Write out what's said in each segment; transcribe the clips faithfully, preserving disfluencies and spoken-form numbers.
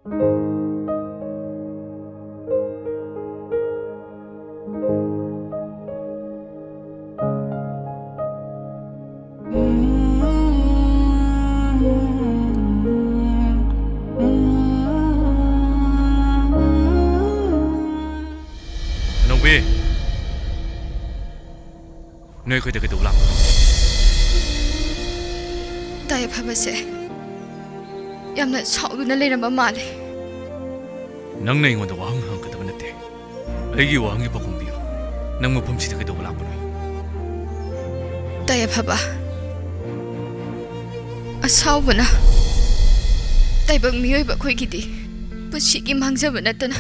ꯅꯧꯕꯤ, ꯅꯣꯏ ꯑꯩꯈꯣꯏꯗ ꯀꯩꯗꯧꯕ ꯂꯥꯛꯄꯅꯣ? ꯇꯥꯏ ꯐꯕꯁꯦ ꯌꯥꯝꯅ ꯁꯥꯎꯗꯨꯅ ꯂꯩꯔꯝꯕ ꯃꯥꯜꯂꯦ꯫ ꯅꯪꯅ ꯑꯩꯉꯣꯟꯗ ꯋꯥꯍꯪ ꯍꯪꯒꯗꯕ ꯅꯠꯇꯦ꯫ ꯑꯩꯒꯤ ꯋꯥꯍꯪꯒꯤ ꯄꯥꯎꯈꯨꯝ ꯄꯤꯌꯨ꯫ ꯅꯪ ꯃꯐꯝꯁꯤꯗ ꯀꯩꯗꯧꯕ ꯂꯥꯛꯄꯅꯣ? ꯇꯥꯏ ꯐꯕ, ꯑꯁꯥꯎꯕꯅ ꯇꯥꯏꯕꯪ ꯃꯤꯑꯣꯏꯕ ꯑꯩꯈꯣꯏꯒꯤꯗꯤ ꯄꯨꯟꯁꯤꯒꯤ ꯃꯥꯡꯖꯕ ꯅꯠꯇꯅ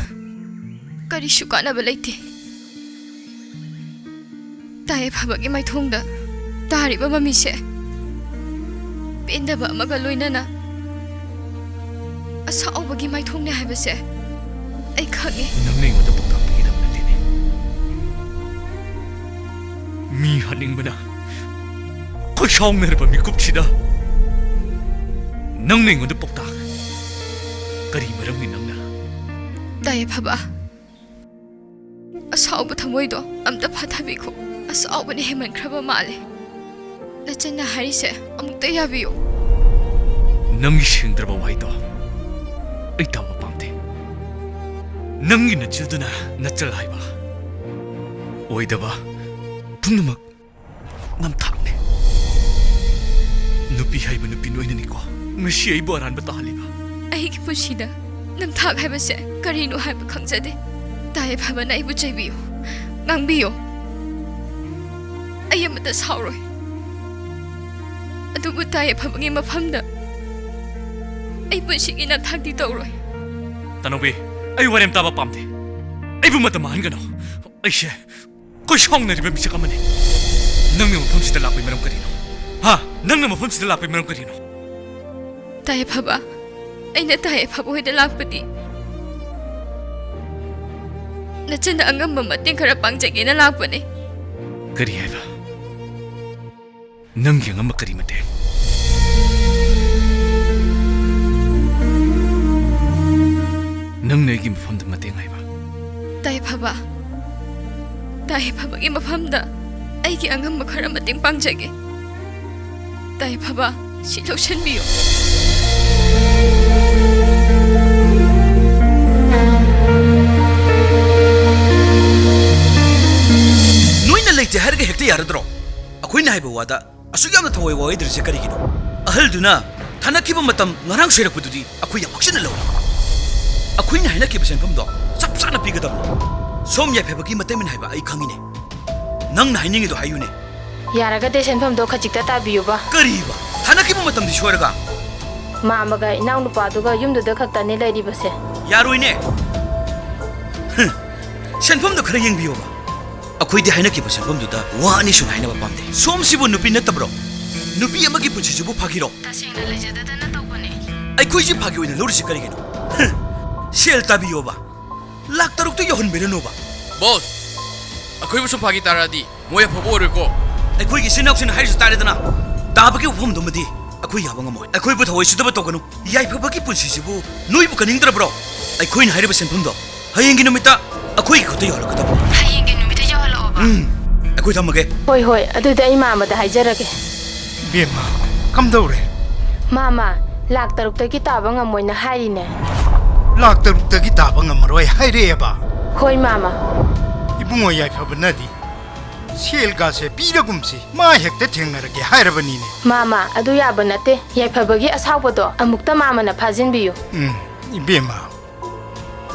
ꯀꯔꯤꯁꯨ ꯀꯥꯟꯅꯕ ꯂꯩꯇꯦ꯫ ꯇꯥꯏ ꯐꯕꯒꯤ ꯃꯥꯏꯊꯣꯡꯗ ꯇꯥꯔꯤꯕ ꯃꯃꯤꯁꯦ ꯄꯦꯟꯗꯕ ꯑꯃꯒ ꯂꯣꯏꯅꯅ ꯑꯁꯥꯎꯕꯒꯤ ꯃꯥꯏꯊꯣꯡꯅꯦ ꯍꯥꯏꯕꯁꯦ ꯑꯩ ꯈꯪꯉꯤ꯫ ꯅꯪꯅ ꯑꯩꯉꯣꯟꯗ ꯄꯥꯎꯇꯥꯛ ꯄꯤꯒꯗꯕ ꯅꯠꯇꯦꯅꯦ꯫ ꯃꯤ ꯍꯥꯠꯅꯤꯡꯕꯅ ꯈꯣꯏꯁꯥꯎꯅꯔꯕ ꯃꯤꯀꯨꯞꯁꯤꯗ ꯅꯪꯅ ꯑꯩꯉꯣꯟꯗ ꯄꯥꯎꯇꯥꯛ? ꯀꯔꯤ ꯃꯔꯝꯒꯤ ꯅꯪꯅ? ꯇꯥꯏ ꯐꯕ, ꯑꯁꯥꯎꯕ ꯊꯃꯣꯏꯗꯣ ꯑꯝꯇ ꯐꯥꯊꯕꯤꯈꯣ꯫ ꯑꯁꯥꯎꯕꯅ ꯍꯦꯟꯃꯟꯈ꯭ꯔꯕ ꯃꯥꯜꯂꯦ꯫ ꯅꯆꯟꯅ ꯍꯥꯏꯔꯤꯁꯦ ꯑꯃꯨꯛꯇ ꯌꯥꯕꯤꯌꯨ꯫ ꯅꯪꯒꯤ ꯁꯦꯡꯗ꯭ꯔꯕ ꯋꯥꯍꯩꯗꯣ ꯑꯩ ꯇꯥꯕ ꯄꯥꯝꯗꯦ꯫ ꯅꯪꯒꯤ ꯅꯆꯤꯜꯗꯨꯅ ꯅꯆꯜ ꯍꯥꯏꯕ ꯑꯣꯏꯗꯕ ꯄꯨꯝꯅꯃꯛ ꯅꯝꯊꯥꯛꯅꯦ꯫ ꯅꯨꯄꯤ ꯍꯥꯏꯕ ꯅꯨꯄꯤ ꯅꯣꯏꯅꯅꯤꯀꯣ ꯉꯁꯤ ꯑꯩꯕꯨ ꯑꯔꯥꯟꯕ ꯇꯥꯍꯜꯂꯤꯕ꯫ ꯑꯩꯒꯤ ꯄꯨꯟꯁꯤꯗ ꯅꯝꯊꯥꯛ ꯍꯥꯏꯕꯁꯦ ꯀꯔꯤꯅꯣ ꯍꯥꯏꯕ ꯈꯪꯖꯗꯦ꯫ ꯇꯥꯏ ꯐꯕꯅ ꯑꯩꯕꯨ ꯆꯩꯕꯤꯌꯨ, ꯉꯥꯡꯕꯤꯌꯨ꯫ ꯑꯩ ꯑꯃꯠꯇ ꯁꯥꯎꯔꯣꯏ꯫ ꯑꯗꯨꯕꯨ ꯇꯥꯏ ꯐꯕꯒꯤ ꯃꯐꯝꯗ ꯑꯩ ꯄꯨꯟꯁꯤꯒꯤ ꯅꯝꯊꯥꯛꯇꯤ ꯇꯧꯔꯣꯏ꯫ ꯇꯅꯧꯕꯤ, ꯑꯩ ꯋꯥꯔꯦꯝ ꯇꯥꯕ ꯄꯥꯝꯗꯦ꯫ ꯑꯩꯕꯨ ꯃꯇꯝ ꯃꯥꯡꯍꯟꯒꯅꯨ꯫ ꯑꯩꯁꯦ ꯈꯣꯏꯁꯥꯎꯅꯔꯤꯕ ꯃꯤꯁꯛ ꯑꯃꯅꯤ꯫ ꯅꯪꯅ ꯃꯐꯝꯁꯤꯗ ꯂꯥꯛꯄꯒꯤ ꯃꯔꯝ ꯀꯔꯤꯅꯣ? ꯍꯥ? ꯅꯪꯅ ꯃꯐꯝꯁꯤꯗ ꯂꯥꯛꯄꯒꯤ ꯃꯔꯝ ꯀꯔꯤꯅꯣ? ꯇꯥꯏ ꯐꯕ, ꯑꯩꯅ ꯇꯥꯏ ꯐꯕ ꯍꯣꯏꯗ ꯂꯥꯛꯄꯗꯤ ꯅꯆꯟꯅ ꯑꯉꯝꯕ ꯃꯇꯦꯡ ꯈꯔ ꯄꯥꯡꯖꯒꯦꯅ ꯂꯥꯛꯄꯅꯦ꯫ ꯀꯔꯤ ꯍꯥꯏꯕ? ꯅꯪꯒꯤ ꯑꯉꯝꯕ ꯀꯔꯤ ꯃꯇꯦꯡ? ꯅꯪꯅ ꯑꯩꯒꯤ ꯃꯐꯝꯗ ꯃꯇꯦꯡ ꯍꯥꯏꯕ? ꯇꯥꯏꯐꯕ, ꯇꯥꯏꯐꯕꯒꯤ ꯃꯐꯝꯗ ꯑꯩꯒꯤ ꯑꯉꯝꯕ ꯈꯔ ꯃꯇꯦꯡ ꯄꯥꯡꯖꯒꯦ꯫ ꯇꯥꯏꯐꯕ, ꯁꯤ ꯂꯧꯁꯟꯕꯤꯌꯨ꯫ ꯅꯣꯏꯅ ꯂꯩꯇꯦ ꯍꯥꯏꯔꯒ ꯍꯦꯛꯇ ꯌꯥꯔꯗ꯭ꯔꯣ? ꯑꯩꯈꯣꯏꯅ ꯍꯥꯏꯕ ꯋꯥꯗ ꯑꯁꯨꯛ ꯌꯥꯝꯅ ꯊꯋꯥꯏ ꯋꯥꯔꯣꯏꯗ꯭ꯔꯤꯁꯦ ꯀꯔꯤꯒꯤꯅꯣ? ꯑꯍꯜꯗꯨꯅ ꯊꯥꯅꯈꯤꯕ ꯃꯇꯝ ꯉꯔꯥꯡ ꯁꯣꯏꯔꯛꯄꯗꯨꯗꯤ ꯑꯩꯈꯣꯏ ꯌꯥꯝ ꯍꯛꯆꯤꯟꯅ ꯂꯧꯏ꯫ ꯑꯩꯈꯣꯏꯅ ꯍꯥꯏꯅꯈꯤꯕ ꯁꯦꯟꯐꯝꯗꯣ ꯆꯞ ꯆꯥꯅ ꯄꯤꯒꯗꯕꯅꯤ꯫ ꯁꯣꯝ ꯌꯥꯏꯐꯕꯒꯤ ꯃꯇꯩꯃꯅꯤ ꯍꯥꯏꯕ ꯑꯩ ꯈꯪꯉꯤꯅꯦ꯫ ꯅꯪꯅ ꯍꯥꯏꯅꯤꯡꯉꯤꯗꯣ ꯍꯥꯏꯌꯨꯅꯦ꯫ ꯌꯥꯔꯒꯗꯤ ꯁꯦꯟꯐꯝꯗꯣ ꯈꯖꯤꯛꯇ ꯇꯥꯕꯤꯌꯨꯕ꯫ ꯀꯔꯤꯕ? ꯊꯥꯅꯈꯤꯕ ꯃꯇꯝꯗꯤ ꯁꯣꯏꯔꯒ? ꯃꯥꯃꯒ ꯏꯅꯥꯎꯅꯨꯄꯥꯗꯨꯒ ꯌꯨꯝꯗꯨꯗ ꯈꯛꯇꯅꯦ ꯂꯩꯔꯤꯕꯁꯦ꯫ ꯌꯥꯔꯣꯏꯅꯦ꯫ ꯍꯝ, ꯁꯦꯟꯐꯝꯗꯣ ꯈꯔ ꯌꯦꯡꯕꯤꯌꯣꯕ꯫ ꯑꯩꯈꯣꯏꯗꯤ ꯍꯥꯏꯅꯈꯤꯕ ꯁꯦꯟꯐꯝꯗꯨꯗ ꯋꯥ ꯑꯅꯤ ꯁꯨꯅ ꯍꯥꯏꯅꯕ ꯄꯥꯝꯗꯦ꯫ ꯁꯣꯝꯁꯤꯕꯨ ꯅꯨꯄꯤ ꯅꯠꯇꯕ꯭ꯔꯣ? ꯅꯨꯄꯤ ꯑꯃꯒꯤ ꯄꯨꯟꯁꯤꯁꯤꯕꯨ ꯐꯥꯒꯤꯔꯣ? ꯇꯁꯦꯡꯅ ꯂꯩꯖꯗꯗꯅ ꯇꯧꯕꯅꯦ꯫ ꯑꯩꯈꯣꯏꯁꯤ ꯐꯥꯒꯤ ꯑꯣꯏꯅ ꯂꯧꯔꯤꯁꯤ ꯀꯔꯤꯒꯤꯅꯣ? ꯍꯝ, ꯁꯦꯜ ꯇꯥꯕꯤꯌꯣꯕ꯫ ꯂꯥꯛ ꯇꯔꯨꯛꯇ ꯌꯧꯍꯟꯕꯤꯔꯅꯨꯕ꯫ ꯕꯣꯁ, ꯑꯩꯈꯣꯏꯕꯨ ꯁꯨꯝ ꯐꯥꯒꯤ ꯇꯥꯔꯛꯑꯗꯤ ꯃꯣꯏ ꯑꯐꯕ ꯑꯣꯏꯔꯣꯏꯀꯣ꯫ ꯑꯩꯈꯣꯏꯒꯤ ꯏꯆꯤꯟ ꯏꯅꯥꯎꯁꯤꯡꯅ ꯍꯥꯏꯔꯤꯁꯤ ꯇꯥꯔꯦꯗꯅ, ꯇꯥꯕꯒꯤ ꯋꯥꯐꯝꯗꯨꯃꯗꯤ ꯑꯩꯈꯣꯏ ꯌꯥꯕ ꯉꯝꯃꯣꯏ꯫ ꯑꯩꯈꯣꯏꯕꯨ ꯊꯑꯣꯏ ꯁꯤꯗꯕ ꯇꯧꯒꯅꯨ꯫ ꯌꯥꯏꯐꯕꯒꯤ ꯄꯨꯟꯁꯤꯁꯤꯕꯨ ꯅꯣꯏꯕꯨ ꯀꯟꯅꯤꯡꯗ꯭ꯔꯕ꯭ꯔꯣ? ꯑꯩꯈꯣꯏꯅ ꯍꯥꯏꯔꯤꯕ ꯁꯦꯟꯐꯝꯗꯣ ꯍꯌꯦꯡꯒꯤ ꯅꯨꯃꯤꯠꯇ ꯑꯩꯈꯣꯏꯒꯤ ꯈꯨꯠꯇ ꯌꯧꯍꯜꯂꯛꯀꯗꯕ꯫ ꯍꯌꯦꯡꯒꯤ ꯅꯨꯃꯤꯠꯇ ꯌꯧꯍꯜꯂꯛꯑꯣꯕ꯫ ꯎꯝ, ꯑꯩꯈꯣꯏ ꯊꯝꯃꯒꯦ꯫ ꯍꯣꯏ, ꯍꯣꯏ, ꯑꯗꯨꯗꯤ ꯑꯩ ꯃꯥꯃꯗ ꯍꯥꯏꯖꯔꯒꯦ꯫ ꯏꯕꯦꯝꯃ, ꯀꯝꯗꯧꯔꯦ? ꯃꯥꯃ, ꯂꯥꯛ ꯇꯔꯨꯛꯇꯒꯤ ꯇꯥꯕ ꯉꯝꯃꯣꯏꯅ ꯍꯥꯏꯔꯤꯅꯦ꯫ ꯂꯥꯛ ꯇꯔꯨꯛꯇꯒꯤ ꯇꯥꯕ ꯉꯝꯃꯔꯣꯏ ꯍꯥꯏꯔꯛꯑꯦꯕ? ꯍꯣꯏ, ꯃꯥꯃ꯫ ꯏꯕꯨꯡꯉꯣ ꯌꯥꯏꯐꯕꯅꯗꯤ ꯁꯦꯜꯒꯥꯁꯦ ꯄꯤꯔꯒꯨꯝꯁꯤ, ꯃꯥ ꯍꯦꯛꯇ ꯊꯦꯡꯅꯔꯒꯦ ꯍꯥꯏꯔꯕꯅꯤꯅꯦ꯫ ꯃꯥꯃ, ꯑꯗꯨ ꯌꯥꯕ ꯅꯠꯇꯦ꯫ ꯌꯥꯏꯐꯕꯒꯤ ꯑꯁꯥꯎꯕꯗꯣ ꯑꯃꯨꯛꯇ ꯃꯥꯃꯅ ꯐꯥꯖꯤꯟꯕꯤꯌꯨ꯫ ꯎꯝ, ꯏꯕꯦꯝꯃ,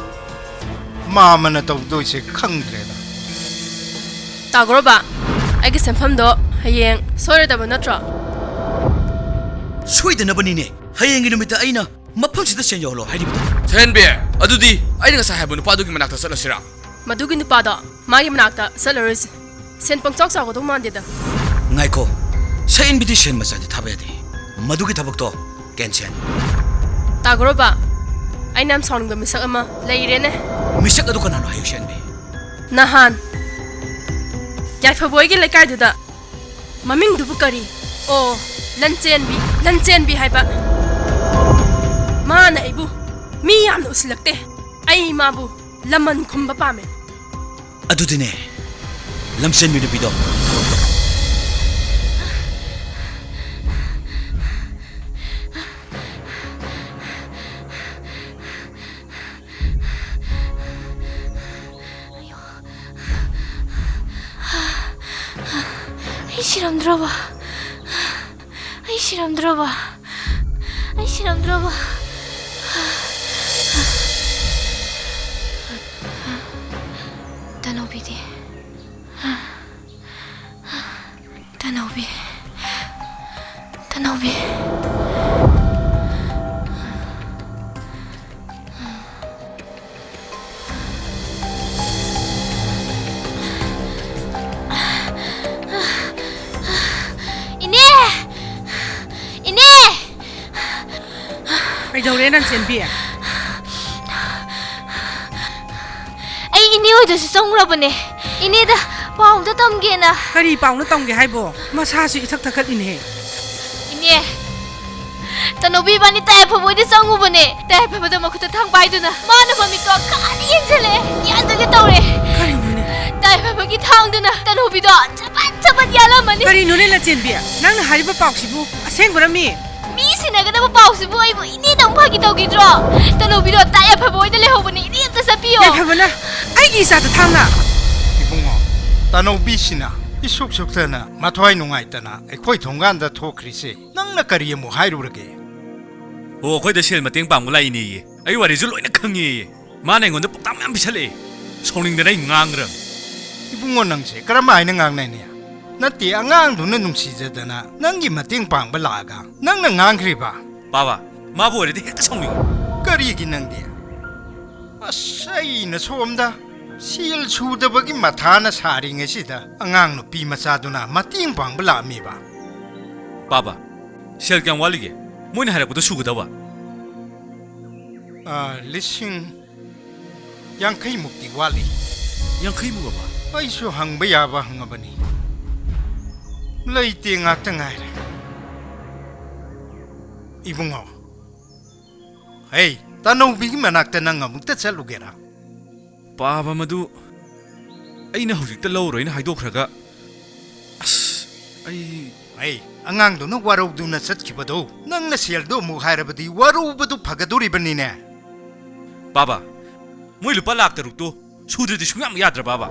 ꯃꯥꯃꯅ ꯇꯧꯗꯣꯏꯁꯦ ꯈꯪꯗ꯭ꯔꯦꯗ꯫ ꯇꯥꯒꯣꯔꯣꯕ, ꯑꯩꯒꯤ ꯁꯦꯟꯐꯝꯗꯣ ꯍꯌꯦꯡ ꯁꯣꯏꯔꯣꯏꯗꯕ ꯅꯠꯇ꯭ꯔꯣ? ꯁꯣꯏꯗꯅꯕꯅꯤꯅꯦ꯫ ꯍꯌꯦꯡꯒꯤ ꯅꯨꯃꯤꯠꯇ ꯑꯩꯅ ꯃꯐꯝꯁꯤꯗ ꯁꯦꯟ ꯌꯧꯍꯜꯂꯣ ꯍꯥꯏꯔꯤꯕꯗꯣ꯫ ꯁꯍꯦꯟꯕꯤ, ꯑꯗꯨꯗꯤ ꯑꯩꯅ ꯉꯁꯥꯏ ꯍꯥꯏꯕ ꯅꯨꯄꯥꯗꯨꯒꯤ ꯃꯅꯥꯛꯇ ꯆꯠꯂꯁꯤꯔꯥ? ꯃꯗꯨꯒꯤ ꯅꯨꯄꯥꯗꯣ ꯃꯥꯒꯤ ꯃꯅꯥꯛꯇ ꯆꯠꯂꯔꯣꯏꯁꯦ꯫ ꯁꯦꯟ ꯄꯪꯆꯥꯎ ꯆꯥꯎꯒꯗꯧ ꯃꯥꯟꯗꯦꯗ꯫ ꯉꯥꯏꯈꯣ, ꯁꯍꯦꯟꯕꯤꯗꯤ ꯁꯦꯟ ꯃꯆꯥꯗꯤ ꯊꯥꯕ ꯌꯥꯗꯦ꯫ ꯃꯗꯨꯒꯤ ꯊꯕꯛꯇꯣ ꯀꯦꯟꯁꯦꯜ꯫ ꯇꯥꯒꯣꯔꯣꯕ, ꯑꯩꯅ ꯌꯥꯝ ꯁꯥꯎꯅꯤꯡꯕ ꯃꯤꯁꯛ ꯑꯃ ꯂꯩꯔꯦꯅꯦ꯫ ꯃꯤꯁꯛ ꯑꯗꯨ ꯀꯅꯥꯅꯣ ꯍꯥꯏꯌꯨ, ꯁꯍꯦꯟꯕꯤ? ꯅꯍꯥꯟ ꯌꯥꯏꯐꯕ ꯍꯣꯏꯒꯤ ꯂꯩꯀꯥꯏꯗꯨꯗ ꯃꯃꯤꯡꯗꯨꯕꯨ ꯀꯔꯤ? ꯑꯣ, ꯂꯟꯆꯦꯟꯕꯤ, ꯂꯟꯆꯦꯟꯕꯤ ꯍꯥꯏꯕ꯫ ꯃꯥꯅ ꯑꯩꯕꯨ ꯃꯤ ꯌꯥꯝꯅ ꯎꯁꯤꯜꯂꯛꯇꯦ, ꯑꯩ ꯃꯥꯕꯨ ꯂꯃꯟ ꯈꯨꯝꯕ ꯄꯥꯝꯃꯦ꯫ ꯑꯗꯨꯗꯤꯅꯦ, ꯂꯝꯁꯦꯟꯕꯤ ꯅꯨꯄꯤꯗꯣ ꯊꯕꯛꯇꯣ꯫ ꯑꯩ ꯁꯤꯔꯝꯗ꯭ꯔꯕ? ꯑꯩ ꯁꯤꯔꯝꯗ꯭ꯔꯕ? ꯑꯩ ꯁꯤꯔꯝꯗ꯭ꯔꯕ? ꯇꯅꯧꯕꯤꯗꯤ? ꯇꯅꯧꯕꯤ꯫ ꯇꯅꯧꯕꯤ꯫ ꯏꯅꯦ! ꯏꯅꯦ! ꯀꯩꯗꯧꯔꯦ, ꯂꯟꯆꯦꯟꯕꯤ? ꯑꯩ ꯏꯅꯦ ꯍꯣꯏꯗꯁꯨ ꯆꯪꯉꯨꯔꯕꯅꯦ꯫ ꯏꯅꯦꯗ ꯄꯥꯎ ꯑꯝꯇ ꯇꯝꯒꯦꯅ꯫ ꯀꯔꯤ ꯄꯥꯎꯅꯣ ꯇꯝꯒꯦ ꯍꯥꯏꯕꯣ? ꯃꯁꯥꯁꯨ ꯏꯊꯛ ꯊꯛꯀꯠꯂꯤꯅꯦꯍꯦ꯫ ꯏꯅꯦ, ꯇꯅꯧꯕꯤ ꯏꯕꯥꯅꯤ ꯇꯥꯏ ꯑꯐꯕ ꯍꯣꯏꯗ ꯆꯪꯉꯨꯕꯅꯦ꯫ ꯇꯥꯏ ꯑꯐꯕꯗ ꯃꯈꯨꯠꯇ ꯊꯥꯡ ꯄꯥꯏꯗꯨꯅ ꯃꯥꯅ ꯃꯃꯤꯠꯇꯣ ꯈꯥꯗ ꯌꯦꯡꯁꯤꯜꯂꯛꯑꯦ꯫ ꯌꯥꯟꯗꯒꯦ ꯇꯧꯔꯦ꯫ ꯀꯔꯤꯅꯣꯅꯦ? ꯇꯥꯏ ꯑꯐꯕꯒꯤ ꯊꯥꯡꯗꯨꯅ ꯇꯅꯧꯕꯤꯗꯣ ꯆꯄꯠ ꯆꯄꯠ ꯌꯥꯜꯂꯝꯃꯅꯤ꯫ ꯀꯔꯤꯅꯣꯅꯦ, ꯂꯟꯆꯦꯟꯕꯤ? ꯅꯪꯅ ꯍꯥꯏꯔꯤꯕ ꯄꯥꯎꯁꯤꯕꯨ ꯑꯁꯦꯡꯕꯔꯃꯤ? ꯃꯤ ꯁꯤꯟꯅꯒꯗꯕ ꯄꯥꯎꯁꯤꯕꯨ ꯑꯩꯕꯨ ꯏꯅꯦꯗ ꯑꯃꯨꯛ ꯐꯥꯒꯤ ꯇꯧꯈꯤꯗ꯭ꯔꯣ? ꯇꯅꯧꯕꯤꯗꯣ ꯇꯥꯏ ꯑꯐꯕ ꯍꯣꯏꯗ ꯂꯩꯍꯧꯕꯅꯦ꯫ ꯏꯅꯦ ꯑꯝꯇ ꯆꯠꯄꯤꯌꯣ꯫ ꯌꯥꯏꯐꯕꯅ ꯑꯩꯒꯤ ꯏꯆꯥꯗ ꯊꯥꯡꯅ? ꯏꯕꯨꯡꯉꯣ, ꯇꯅꯧꯕꯤꯁꯤꯅ ꯏꯁꯨꯛ ꯁꯨꯛꯇꯅ ꯃꯊ꯭ꯋꯥꯏ ꯅꯨꯡꯉꯥꯏꯇꯅ ꯑꯩꯈꯣꯏ ꯊꯣꯡꯒꯥꯟꯗ ꯊꯣꯛꯈ꯭ꯔꯤꯁꯦ ꯅꯪꯅ ꯀꯔꯤ ꯑꯃꯨꯛ ꯍꯥꯏꯔꯨꯔꯒꯦ? ꯑꯣ, ꯑꯩꯈꯣꯏꯗ ꯁꯦꯜ ꯃꯇꯦꯡ ꯄꯥꯡꯕ ꯂꯥꯛꯏꯅꯦꯌꯦ꯫ ꯑꯩ ꯋꯥꯔꯤꯁꯨ ꯂꯣꯏꯅ ꯈꯪꯉꯦꯌꯦ꯫ ꯃꯥꯅ ꯑꯩꯉꯣꯟꯗ ꯄꯥꯎꯇꯥꯛ ꯃꯌꯥꯝ ꯄꯤꯁꯜꯂꯛꯑꯦ꯫ ꯁꯥꯎꯅꯤꯡꯗꯅ ꯑꯩ ꯉꯥꯡꯈ꯭ꯔꯕꯅꯤ꯫ ꯏꯕꯨꯡꯉꯣ, ꯅꯪꯁꯦ ꯀꯔꯝꯍꯥꯏꯅ ꯉꯥꯡꯅꯅꯤ? ꯅꯠꯇꯦ, ꯑꯉꯥꯡꯗꯨꯅ ꯅꯨꯡꯁꯤꯖꯗꯅ ꯅꯪꯒꯤ ꯃꯇꯦꯡ ꯄꯥꯡꯕ ꯂꯥꯛꯑꯒ ꯅꯪꯅ ꯉꯥꯡꯈ꯭ꯔꯤꯕ? ꯕꯥꯕꯥ, ꯃꯥꯕꯨ ꯑꯣꯏꯔꯗꯤ ꯍꯦꯛꯇ ꯁꯥꯎꯅꯤꯡꯉꯤ꯫ ꯀꯔꯤꯒꯤ ꯅꯪꯗꯤ? ꯑꯁ, ꯑꯩꯅ ꯁꯣꯝꯗ ꯁꯦꯜ ꯁꯨꯗꯕꯒꯤ ꯃꯊꯥꯅ ꯁꯥꯔꯤꯉꯩꯁꯤꯗ ꯑꯉꯥꯡ ꯅꯨꯄꯤ ꯃꯆꯥꯗꯨꯅ ꯃꯇꯦꯡ ꯄꯥꯡꯕ ꯂꯥꯛꯑꯝꯃꯤꯕ꯫ ꯕꯥꯕꯥ, ꯁꯦꯜ ꯀꯌꯥꯝ ꯋꯥꯠꯂꯤꯒꯦ? ꯃꯣꯏꯅ ꯍꯥꯏꯔꯛꯄꯗꯣ ꯁꯨꯒꯗꯕ? ꯑꯥ, ꯂꯤꯁꯤꯡ ꯌꯥꯡꯈꯩꯃꯨꯛꯇꯤ ꯋꯥꯠꯂꯤ꯫ ꯌꯥꯡꯈꯩꯃꯨꯛ, ꯕꯥꯕꯥ? ꯑꯩꯁꯨ ꯍꯪꯕ ꯌꯥꯕ ꯍꯪꯉꯕꯅꯤ꯫ ꯂꯩꯇꯦ, ꯉꯥꯛꯇ ꯉꯥꯏꯔꯦ꯫ ꯏꯕꯨꯡꯉꯣ, ꯍꯩ, ꯇꯅꯧꯕꯤꯒꯤ ꯃꯅꯥꯛꯇ ꯅꯪ ꯑꯃꯨꯛꯇ ꯆꯠꯂꯨꯒꯦꯔꯥ? ꯄꯥꯕ, ꯃꯗꯨ ꯑꯩꯅ ꯍꯧꯖꯤꯛꯇ ꯂꯧꯔꯣꯏꯅ ꯍꯥꯏꯗꯣꯛꯈ꯭ꯔꯒ, ꯑꯁ, ꯑꯩ ꯑꯩ, ꯑꯉꯥꯡꯗꯨꯅ ꯋꯥꯔꯧꯗꯨꯅ ꯆꯠꯈꯤꯕꯗꯣ, ꯅꯪꯅ ꯁꯦꯜꯗꯣ ꯑꯃꯨꯛ ꯍꯥꯏꯔꯕꯗꯤ ꯋꯥꯔꯧꯕꯗꯨ ꯐꯒꯗꯣꯔꯤꯕꯅꯤꯅꯦ꯫ ꯄꯥꯕ, ꯃꯣꯏ ꯂꯨꯄꯥ ꯂꯥꯛ ꯇꯔꯨꯛꯇꯣ ꯁꯨꯗ꯭ꯔꯗꯤ ꯁꯨꯡꯌꯥ ꯌꯥꯗ꯭ꯔ, ꯄꯥꯕ?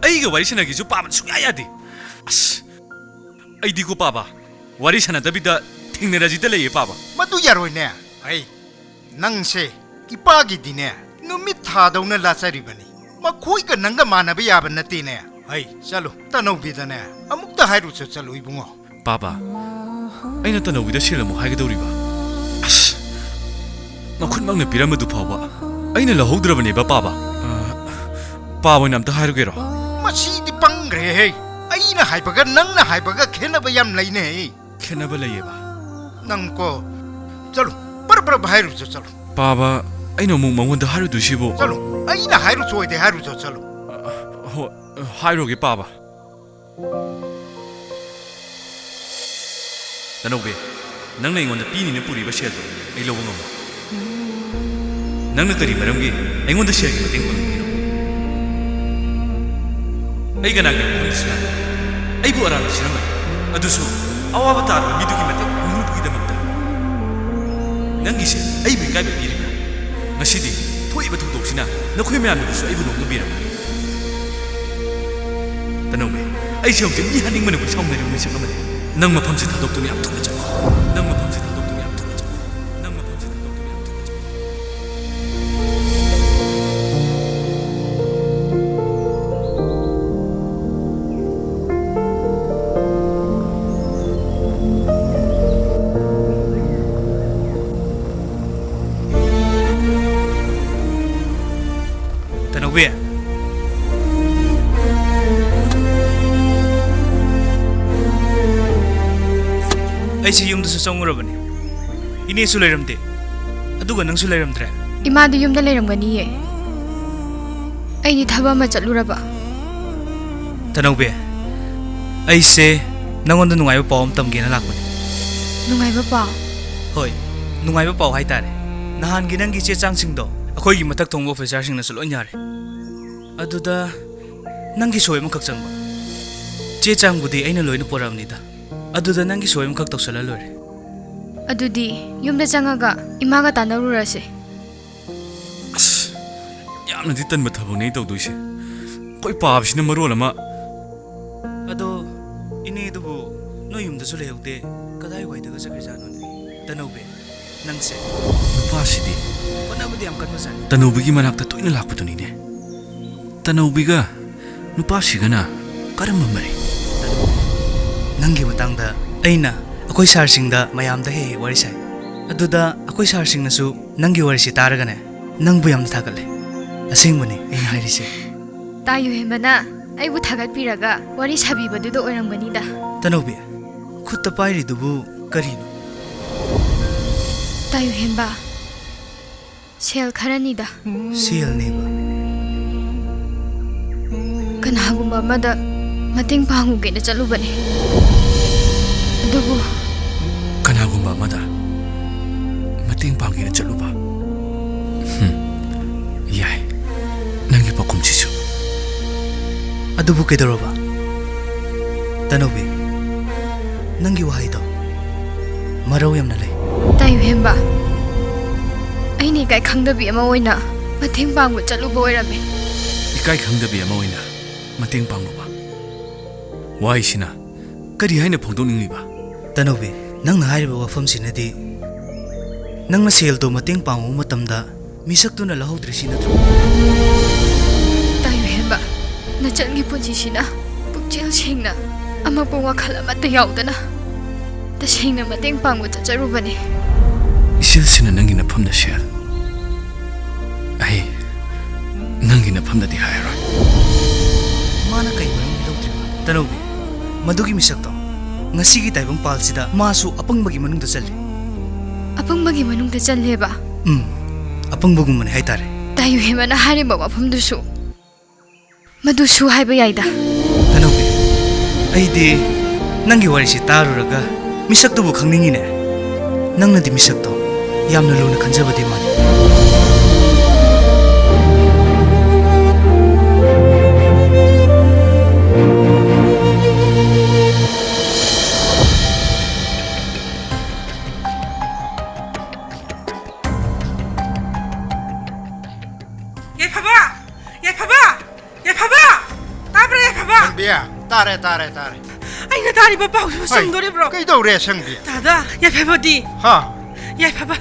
ꯑꯩꯒ ꯋꯥꯔꯤ ꯁꯥꯟꯅꯒꯦꯁꯨ ꯄꯥꯕꯅ ꯁꯨꯡꯌꯥ ꯌꯥꯗꯦ꯫ ꯑꯁ, ꯑꯩꯗꯤꯀꯣ, ꯄꯥꯕ, ꯋꯥꯔꯤ ꯁꯥꯟꯅꯗꯕꯤꯗ ꯊꯦꯡꯅꯔꯁꯤꯗ ꯂꯩꯌꯦ, ꯄꯥꯕ꯫ ꯃꯗꯨ ꯌꯥꯔꯣꯏꯅꯦ꯫ ꯑꯩ, ꯅꯪꯁꯦ ꯏꯄꯥꯒꯤꯗꯤꯅꯦ ꯅꯨꯃꯤꯠ ꯊꯥꯗꯧꯅ ꯂꯥꯆꯔꯤꯕꯅꯤ꯫ ꯃꯈꯣꯏꯒ ꯅꯪꯒ ꯃꯥꯟꯅꯕ ꯌꯥꯕ ꯅꯠꯇꯦꯅꯦ꯫ ꯍꯩ, ꯆꯠꯂꯨ, ꯇꯅꯧꯕꯤꯗꯅꯦ ꯑꯃꯨꯛꯇ ꯍꯥꯏꯔꯨꯆꯣ, ꯆꯠꯂꯨ ꯏꯕꯨꯡꯉꯣ꯫ ꯄꯥꯕ, ꯑꯩꯅ ꯇꯅꯧꯕꯤꯗ ꯁꯦꯜ ꯑꯃꯨꯛ ꯍꯥꯏꯒꯗꯧꯔꯤꯕ꯫ ꯑꯁ, ꯃꯈꯨꯠꯃꯛꯅ ꯄꯤꯔꯝꯕꯗꯨ ꯐꯥꯎꯕ ꯑꯩꯅ ꯂꯧꯍꯧꯗ꯭ꯔꯕꯅꯦꯕ, ꯄꯥꯕ꯫ ꯑ, ꯄꯥꯕ ꯑꯣꯏꯅ ꯑꯝꯇ ꯍꯥꯏꯔꯨꯒꯦꯔꯣ? ꯃꯁꯤꯗꯤ ꯄꯪꯈ꯭ꯔꯦꯍꯦ꯫ ꯑꯩꯅ ꯍꯥꯏꯕꯒ ꯅꯪꯅ ꯍꯥꯏꯕꯒ ꯈꯦꯠꯅꯕ ꯌꯥꯝ ꯂꯩꯅꯦ꯫ ꯈꯦꯠꯅꯕ ꯂꯩꯌꯦꯕ꯫ ꯅꯪꯀꯣ, ꯆꯠꯂꯨ, ꯄꯔꯞ ꯄꯔꯞ ꯍꯥꯏꯔꯨꯆꯣ, ꯆꯠꯂꯨ꯫ ꯄꯥꯕ, ꯑꯩꯅ ꯑꯃꯨꯛ ꯃꯉꯣꯟꯗ ꯍꯥꯏꯔꯨꯗꯣꯏꯁꯤꯕꯨ? ꯆꯠꯂꯨ, ꯑꯩꯅ ꯍꯥꯏꯔꯨꯆꯣ ꯍꯥꯏꯗꯤ ꯍꯥꯏꯔꯨꯆꯣ, ꯆꯠꯂꯨ꯫ ꯑ, ꯑ, ꯍꯣꯏ, ꯑ, ꯍꯥꯏꯔꯨꯒꯦ, ꯄꯥꯕ꯫ ꯇꯅꯧꯕꯤ, ꯅꯪꯅ ꯑꯩꯉꯣꯟꯗ ꯄꯤꯅꯤꯅ ꯄꯨꯔꯤꯕ ꯁꯦꯜꯗꯣ ꯑꯩ ꯂꯧꯕ ꯉꯝꯃꯣꯏ꯫ ꯅꯪꯅ ꯀꯔꯤ ꯃꯔꯝꯒꯤ ꯑꯩꯉꯣꯟꯗ ꯁꯦꯜꯒꯤ ꯃꯇꯦꯡ ꯄꯥꯡꯅꯤꯡꯉꯤꯅꯣ? ꯑꯩ ꯀꯅꯥꯒꯤ ꯃꯐꯝꯗ ꯁꯤꯔꯥꯟꯅꯒꯦ? ꯑꯩꯕꯨ ꯑꯔꯥꯟꯕ ꯁꯤꯔꯝꯕꯅꯤ, ꯑꯗꯨꯁꯨ ꯑꯋꯥꯕ ꯇꯥꯔꯕ ꯃꯤꯗꯨꯒꯤ ꯃꯇꯦꯡ ꯄꯥꯡꯅꯕꯒꯤꯗꯃꯛꯇ꯫ ꯅꯪꯒꯤꯁꯦ ꯑꯩꯕꯨ ꯏꯀꯥꯏꯕ ꯄꯤꯔꯤꯕ꯭ꯔꯥ? ꯉꯁꯤꯗꯤ ꯊꯣꯛꯏꯕ ꯊꯧꯗꯣꯛꯁꯤꯅ ꯅꯈꯣꯏ ꯃꯌꯥꯝꯅꯕꯨꯁꯨ ꯑꯩꯕꯨ ꯅꯣꯛꯅꯕꯤꯔꯝꯒꯅꯤ꯫ ꯇꯅꯧꯕꯤ, ꯑꯩꯁꯦ ꯍꯧꯖꯤꯛ ꯃꯤ ꯍꯥꯠꯅꯤꯡꯕꯅ ꯍꯨꯏ ꯁꯥꯎꯅꯔꯤꯕ ꯃꯤꯁꯛ ꯑꯃꯅꯤ꯫ ꯅꯪ ꯃꯐꯝꯁꯤ ꯊꯥꯗꯣꯛꯇꯨꯅ ꯌꯥꯝ ꯊꯨꯅ ꯆꯠꯈꯣ꯫ ꯅꯪ ꯃꯐꯝꯁꯤ ꯊꯥꯗꯣꯛꯇꯨꯅ ꯌꯥꯝ ꯊꯨꯅ ꯆꯠꯈꯣ꯫ ꯅꯪ ꯃꯐꯝꯁꯤ ꯊꯥꯗꯣꯛꯇꯨꯅ ꯌꯥꯝ ꯊꯨꯅ ꯆꯠꯈꯣ꯫ ꯇꯅꯧꯕꯤ, ꯑꯩꯁꯤ ꯌꯨꯝꯗꯁꯨ ꯆꯪꯉꯨꯔꯕꯅꯤ꯫ ꯏꯅꯦꯁꯨ ꯂꯩꯔꯝꯗꯦ, ꯑꯗꯨꯒ ꯅꯪꯁꯨ ꯂꯩꯔꯝꯗ꯭ꯔꯦ꯫ ꯏꯃꯥꯗꯤ ꯌꯨꯝꯗ ꯂꯩꯔꯝꯒꯅꯤꯌꯦ, ꯑꯩꯗꯤ ꯊꯕꯛ ꯑꯃ ꯆꯠꯂꯨꯔꯕ꯫ ꯇꯅꯧꯕꯤ, ꯑꯩꯁꯦ ꯅꯪꯉꯣꯟꯗ ꯅꯨꯡꯉꯥꯏꯕ ꯄꯥꯎ ꯑꯃ ꯇꯝꯒꯦꯅ ꯂꯥꯛꯄꯅꯤ꯫ ꯅꯨꯡꯉꯥꯏꯕ ꯄꯥꯎ? ꯍꯣꯏ, ꯅꯨꯡꯉꯥꯏꯕ ꯄꯥꯎ ꯍꯥꯏꯇꯥꯔꯦ꯫ ꯅꯍꯥꯟꯒꯤ ꯅꯪꯒꯤ ꯆꯦ ꯆꯥꯡꯁꯤꯡꯗꯣ ꯑꯩꯈꯣꯏꯒꯤ ꯃꯊꯛ ꯊꯣꯡꯕ ꯑꯣꯐꯤꯁꯥꯔꯁꯤꯡꯅꯁꯨ ꯂꯣꯏ ꯌꯥꯔꯦ꯫ ꯑꯗꯨꯗ ꯅꯪꯒꯤ ꯁꯣꯏ ꯑꯃꯈꯛ ꯆꯪꯕ꯫ ꯆꯦ ꯆꯥꯡꯕꯨꯗꯤ ꯑꯩꯅ ꯂꯣꯏꯅ ꯄꯨꯔꯛꯑꯕꯅꯤꯗ꯫ ꯑꯗꯨꯗ ꯅꯪꯒꯤ ꯁꯣꯏ ꯑꯃꯈꯛ ꯇꯧꯁꯜꯂ ꯂꯣꯏꯔꯦ꯫ ꯑꯗꯨꯗꯤ ꯌꯨꯝꯗ ꯆꯪꯉꯒ ꯏꯃꯥꯒ ꯇꯥꯟꯅꯔꯨꯔꯁꯦ꯫ ꯑꯁ, ꯌꯥꯝꯅꯗꯤ ꯇꯟꯕ ꯊꯕꯛꯅꯦ ꯑꯩ ꯇꯧꯗꯣꯏꯁꯦ꯫ ꯑꯩꯈꯣꯏ ꯄꯥꯕꯁꯤꯅ ꯃꯔꯣꯜ ꯑꯃ꯫ ꯑꯗꯣ ꯏꯅꯦꯗꯨꯕꯨ ꯅꯣꯏ ꯌꯨꯝꯗꯁꯨ ꯂꯩꯍꯧꯗꯦ, ꯀꯗꯥꯏꯋꯥꯏꯗꯒ ꯆꯠꯈ꯭ꯔꯖꯥꯠꯅꯣꯅꯦ? ꯇꯅꯧꯕꯤ, ꯅꯪꯁꯦ꯫ ꯅꯨꯄꯥꯁꯤꯗꯤ꯫ ꯍꯣꯠꯅꯕꯗꯤ ꯌꯥꯝ ꯀꯟꯕꯖꯥꯠꯅꯤ꯫ ꯇꯅꯧꯕꯤꯒꯤ ꯃꯅꯥꯛꯇ ꯇꯣꯏꯅ ꯂꯥꯛꯄꯗꯨꯅꯤꯅꯦ꯫ ꯇꯅꯧꯕꯤꯒ ꯅꯨꯄꯥꯁꯤꯒꯅ ꯀꯔꯝꯕ ꯃꯔꯤ? ꯅꯪꯒꯤ ꯃꯇꯥꯡꯗ ꯑꯩꯅ ꯑꯩꯈꯣꯏ ꯁꯥꯔꯁꯤꯡꯗ ꯃꯌꯥꯝꯗ ꯍꯦꯛ ꯍꯦꯛ ꯋꯥꯔꯤ ꯁꯥꯏ꯫ ꯑꯗꯨꯗ ꯑꯩꯈꯣꯏ ꯁꯥꯔꯁꯤꯡꯅꯁꯨ ꯅꯪꯒꯤ ꯋꯥꯔꯤꯁꯤ ꯇꯥꯔꯒꯅꯦ, ꯅꯪꯕꯨ ꯌꯥꯝꯅ ꯊꯥꯒꯠꯂꯦ꯫ ꯑꯁꯦꯡꯕꯅꯤ ꯑꯩꯅ ꯍꯥꯏꯔꯤꯁꯦ꯫ ꯇꯥꯌꯨ ꯍꯦꯟꯕꯅ ꯑꯩꯕꯨ ꯊꯥꯒꯠꯄꯤꯔꯒ ꯋꯥꯔꯤ ꯁꯥꯕꯤꯕꯗꯨꯗ ꯑꯣꯏꯔꯝꯒꯅꯤꯗ꯫ ꯇꯅꯧꯕꯤ, ꯈꯨꯠꯇ ꯄꯥꯏꯔꯤꯗꯨꯕꯨ ꯀꯔꯤꯅꯣ? ꯇꯥꯌꯨ ꯍꯦꯟꯕ, ꯁꯦꯜ ꯈꯔꯅꯤꯗ꯫ ꯁꯦꯜꯅꯦꯕ? ꯀꯅꯥꯒꯨꯝꯕ ꯑꯃꯗ ꯃꯇꯦꯡ ꯄꯥꯡꯉꯨꯒꯦꯅ ꯆꯠꯂꯨꯕꯅꯦ꯫ ꯑꯗꯨꯕꯨ ꯀꯅꯥꯒꯨꯝꯕ ꯑꯃꯗ ꯃꯇꯦꯡ ꯄꯥꯡꯒꯦꯅ ꯆꯠꯂꯨꯕ? ꯍꯨꯝ, ꯌꯥꯏ, ꯅꯪꯒꯤ ꯄꯥꯎꯈꯨꯝꯁꯤꯁꯨ꯫ ꯑꯗꯨꯕꯨ ꯀꯩꯗꯧꯔꯕ? ꯇꯅꯧꯕꯤ, ꯅꯪꯒꯤ ꯋꯥꯍꯩꯗꯣ ꯃꯔꯧ ꯌꯥꯝꯅ ꯂꯩ꯫ ꯇꯥꯌꯨ ꯍꯦꯟꯕ, ꯑꯩꯅ ꯏꯀꯥꯏ ꯈꯪꯗꯕꯤ ꯑꯃ ꯑꯣꯏꯅ ꯃꯇꯦꯡ ꯄꯥꯡꯕ ꯆꯠꯂꯨꯕ ꯑꯣꯏꯔꯝꯃꯦ꯫ ꯏꯀꯥꯏ ꯈꯪꯗꯕꯤ ꯑꯃ ꯑꯣꯏꯅ ꯃꯇꯦꯡ ꯄꯥꯡꯂꯨꯕ? ꯋꯥꯍꯩꯁꯤꯅ ꯀꯔꯤ ꯍꯥꯏꯅ ꯐꯣꯡꯗꯣꯛꯅꯤꯡꯂꯤꯕ? ꯇꯅꯧꯕꯤ, ꯅꯪꯅ ꯍꯥꯏꯔꯤꯕ ꯋꯥꯐꯝꯁꯤꯅꯗꯤ ꯅꯪꯅ ꯁꯦꯜꯗꯣ ꯃꯇꯦꯡ ꯄꯥꯡꯉꯨꯕ ꯃꯇꯝꯗ ꯃꯤꯁꯛꯇꯨꯅ ꯂꯧꯍꯧꯗ꯭ꯔꯤꯁꯤ ꯅꯠꯇ꯭ꯔꯣ? ꯇꯥꯌꯨ ꯍꯦꯟꯕ, ꯅꯆꯟꯒꯤ ꯄꯨꯟꯁꯤꯁꯤꯅ ꯄꯨꯛꯆꯦꯜ ꯁꯦꯡꯅ ꯑꯃꯛꯄ ꯋꯥꯈꯜ ꯑꯃꯠꯇ ꯌꯥꯎꯗꯅ ꯇꯁꯦꯡꯅ ꯃꯇꯦꯡ ꯄꯥꯡꯕ ꯆꯠꯆꯔꯨꯕꯅꯤ꯫ ꯏꯆꯦꯜꯁꯤꯅ ꯅꯪꯒꯤ ꯅꯐꯝꯗ ꯁꯦꯜ꯫ ꯑꯩ ꯅꯪꯒꯤ ꯅꯐꯝꯗꯗꯤ ꯍꯥꯏꯔꯣꯏ꯫ ꯃꯥꯅ ꯀꯩ ꯃꯔꯝꯒꯤ ꯂꯧꯗ꯭ꯔꯤꯕ? ꯇꯅꯧꯕꯤ, ꯃꯗꯨꯒꯤ ꯃꯤꯁꯛꯇꯣ ꯉꯁꯤꯒꯤ ꯇꯥꯏꯕꯪ ꯄꯥꯜꯁꯤꯗ ꯃꯥꯁꯨ ꯑꯄꯪꯕꯒꯤ ꯃꯅꯨꯡꯗ ꯆꯜꯂꯤ꯫ ꯑꯄꯪꯕꯒꯤ ꯃꯅꯨꯡꯗ ꯆꯜꯂꯦꯕ? ꯎꯝ, ꯑꯄꯪꯕꯒꯨꯝꯕꯅꯤ ꯍꯥꯏꯇꯥꯔꯦ꯫ ꯇꯥꯌꯨ ꯍꯦꯟꯕꯅ ꯍꯥꯏꯔꯤꯕ ꯋꯥꯐꯝꯗꯨꯁꯨ ꯃꯗꯨꯁꯨ ꯍꯥꯏꯕ ꯌꯥꯏꯗ꯫ ꯇꯅꯧꯕꯤ, ꯑꯩꯗꯤ ꯅꯪꯒꯤ ꯋꯥꯔꯤꯁꯤ ꯇꯥꯔꯨꯔꯒ ꯃꯤꯁꯛꯇꯨꯕꯨ ꯈꯪꯅꯤꯡꯉꯤꯅꯦ꯫ ꯅꯪꯅꯗꯤ ꯃꯤꯁꯛꯇꯣ ꯌꯥꯝꯅ ꯂꯨꯅ ꯈꯟꯖꯕꯗꯤ ꯃꯥꯜꯂꯤ꯫ ꯌꯥꯏꯐꯕ! ꯌꯥꯏꯐꯕ! ꯌꯥꯏꯐꯕ! ꯇꯥꯕ꯭ꯔꯥ, ꯌꯥꯏꯐꯕ? ꯁꯪꯕꯤ, ꯇꯥꯔꯦ, ꯇꯥꯔꯦ, ꯇꯥꯔꯦ꯫ ꯑꯩꯅ ꯇꯥꯔꯤꯕ ꯄꯥꯎꯁꯤꯕꯨ ꯍꯩ, ꯆꯨꯝꯗꯣꯔꯤꯕ꯭ꯔꯣ? ꯀꯩꯗꯧꯔꯦ, ꯁꯪꯕꯤ? ꯗꯥꯗꯥ, ꯌꯥꯏꯐꯕꯗꯤ? ꯍꯥ? ꯌꯥꯏꯐꯕ,